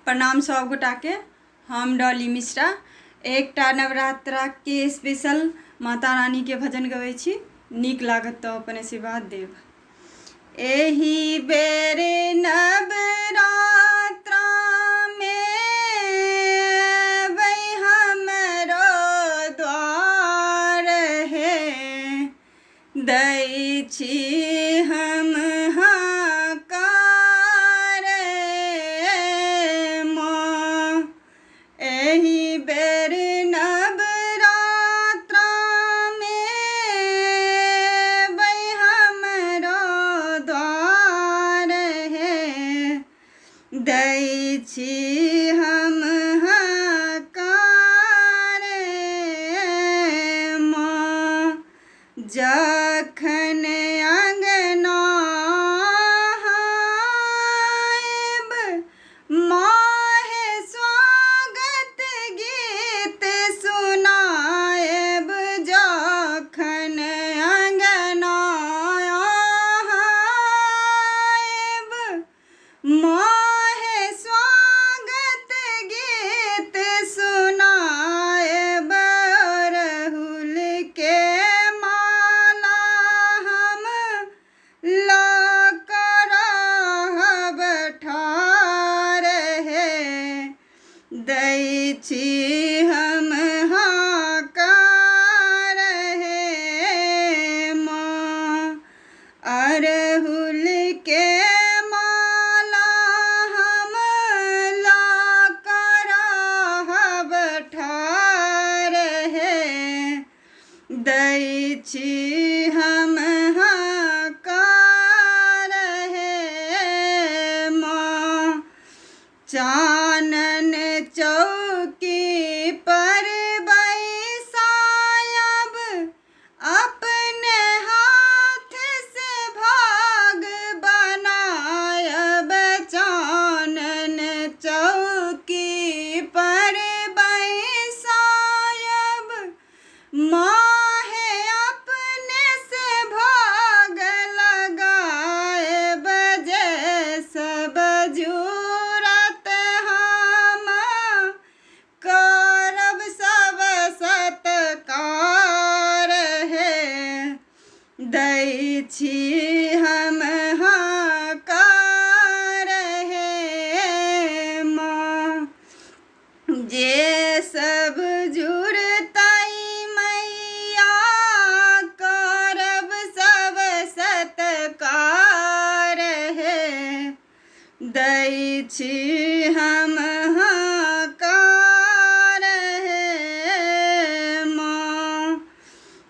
प्रणाम सब गोटाके। हम डॉली मिश्रा एकटा नवरात्राके स्पेशल माता रानीके भजन गबै छी। नीक लागत तऽ अपन आशीर्वाद देब। एहि बेर नवरात्रामे अयबै हमरो द्वार हे, दै छी हम हकार माँ। एहि बेर नवरात्रामे अयबै हमरो द्वार हे, दै छी हम हकार माँ। जखन अङ्गना आयब माहे स्वागत गीत सुनायब, जखन अङ्गना आयब माहे स्वागत गीत सुनायब, अड़हुल के माला हम लऽ कऽ रहब ठाढ़ हे, दै छी हम हकार हे माँ। अड़हुल के माला हम लऽ कऽ रहब ठाढ़ हे, दै छी हम हकार हे माँ। चानन चौकी पर बैसायब, अपने हाथ से भाग बनायब, चानन चौकी पर बैसायब, माहे अपने से भोग लगायब, जे सब जुरत हम करब सब सत्कार हे, दै छी हम हकार हे माँ। जे सब जुड़तै मैया करब सब सत्कार हे, दै छी हम हकार हे माँ।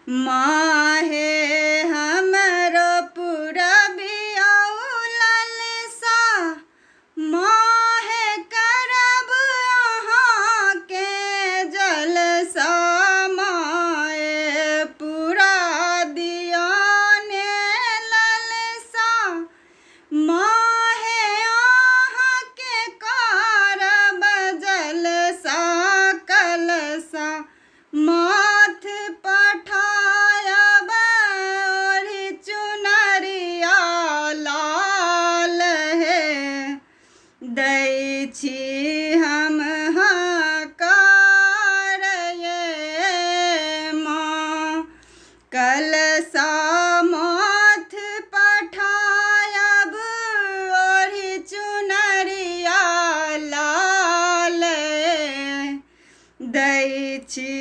माँ हे हमरो पुरबिया ललसा, माहे करब अहाँके जलसा, माए पूरा दिया ने ललसा, माहे अहाँके करब जलसा, कलसा माथ पठायब ओढ़ि चुनरिया लाल हे, दै छी हम हकार ये माँ। कलसा माथ पठायब ओढ़ि चुनरिया लाल, दै छी